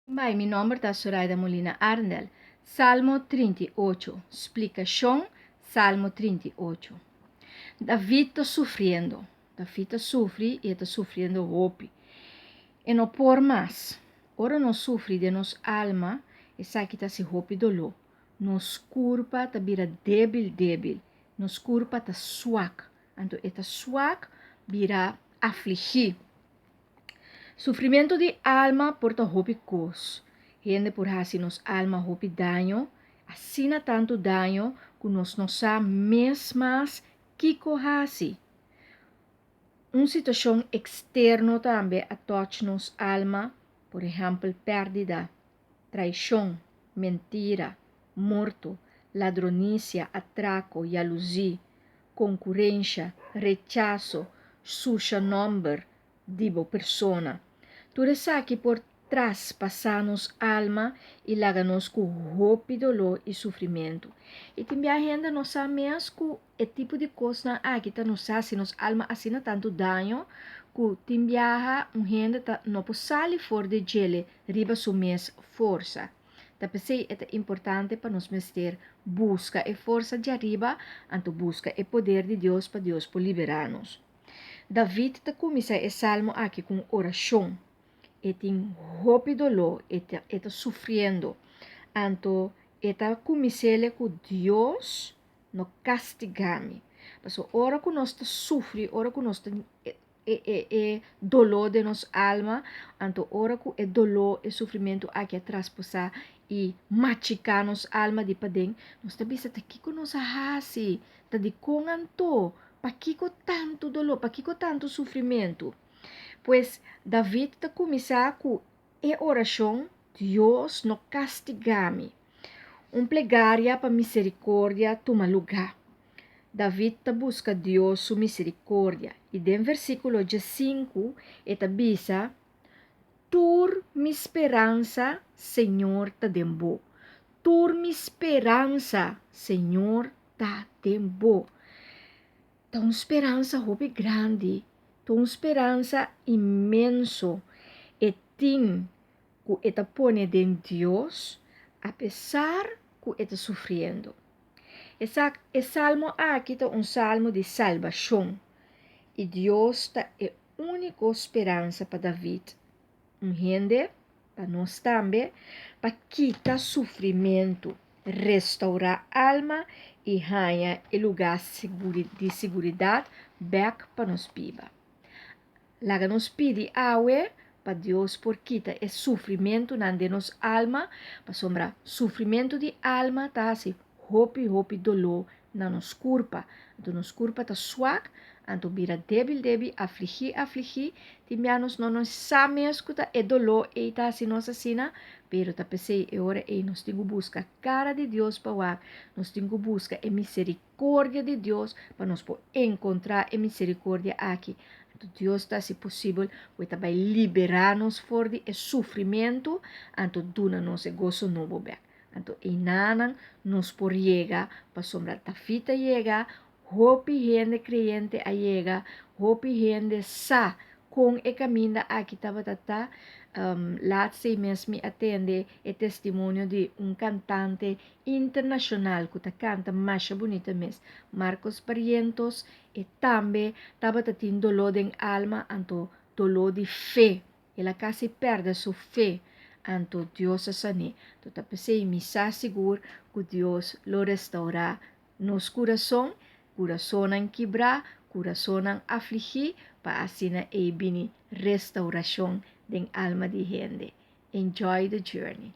Bai, mi nòmber ta Soraida Molina Arndel. Salmo 38. Splikashon Salmo 38. David ta sufriendo. David ta sufri i e ta sufriendo hopi. E no por mas. Ora nos sufri den nos alma, esaki ta hasi hopi doló. Nos kurpa ta bira débil débil. Nos kurpa ta swak. Anto e ta swak bira afligí. Sufrimentu di alma por ta hopi kos. Hende por hasi nos alma hopi daño, asina tantu daño ku nos no sa mes mas kiko hasi. Un situashon eksterno tambe a tòch nos alma, por ehèmpel pèrdida, traishon, mentira, morto, ladronisia, atrako, yaluzí, konkurensha, rechaso, susha nòmber di bo persona. Tur esaki por traspasá nos alma i laga nos ku hopi doló i sufrimentu. I tin bia hende no sa mes ku e tipo di kosnan aki ta nos hasi nos alma asina tantu daño ku tin biaha un hende ta no por sali for di djele riba su mes forsa. Ta p'esei e ta importante pa nos mester buska e forsa djariba, anto buska e poder di Dios pa Dios por liberá nos. David ta kuminsá e salmo aki ku un orashon. E tin hopi doló, e ta e ta sufriendo. Anto e ta kumins'é ku Dios no kastigá mi. Pasobra ora ku nos ta sufri, ora ku nos ta e e e doló den nos alma, anto ora ku e doló, e sufrimentu aki a trasposá i machiká nos alma di paden, nos ta bisa ta kiko nos a hasi? Ta dikon anto? Pakiko tantu doló? Pakiko tantu sufrimentu? Pues, David ta kuminsá ku e orashon, Dios no kastigá mi. Un plegaria pa miserikordia tuma lugá. David ta buska Dios su miserikordia i den versíkulo diesinku e ta bisa, Tur mi speransa, Señor, ta den bo. Tur mi speransa, Señor, ta den bo. Ta un speransa hopi grandi, ta un speransa inmenso e tin ku e ta pone den Dios apesar ku e ta sufriendo. E salmo aki ta un salmo di salbashon, i Dios ta e úniko speransa pa David, un hende, pa nos tambe, pa kita sufrimentu, restourá alma i haña e lugá di siguridat bèk pa nos biba. Laga nos pidi awe pa Dios por kita e sufrimentunan den nos alma, pasobra sufrimentu di alma ta hasi hopi hopi doló na nos kurpa. Anto nos kurpa ta swak, anto bira débil débil, afligí afligí, tin bia nos no nos sa mes ku ta e doló ei ta hasi nos asina, pero ta p'esei e ora ei nos tin ku buska kara di Dios pa wak, nos tin ku buska e miserikordia. Misericordia di Dios pa nos por encontra e misericordia aki. Anto Dios ta haci posibel cu e ta bay libera nos for di e sufrimento, anto duna nos e goso nobo bek. Anto einanan nos por yega, pasobra David a yega, hopi hende creyente a yega, hopi hende sa Kon e kaminda aki tabata ta? Laatst mes mi a tende e testimonio di un kantante internashonal ku ta kanta masha bunita mes, Marcos Barrientos, e tambe tabata tin doló den alma anto doló di fe. El a kasi pèrdè su fe, anto Dios a san'é. Anto ta p'esei mi sa sigur ku Dios lo restourá nos kurason, kurasonnan kibrá, kurasonnan afligí, pa asina ei bini restaurashon den alma di hende. Enjoy the journey!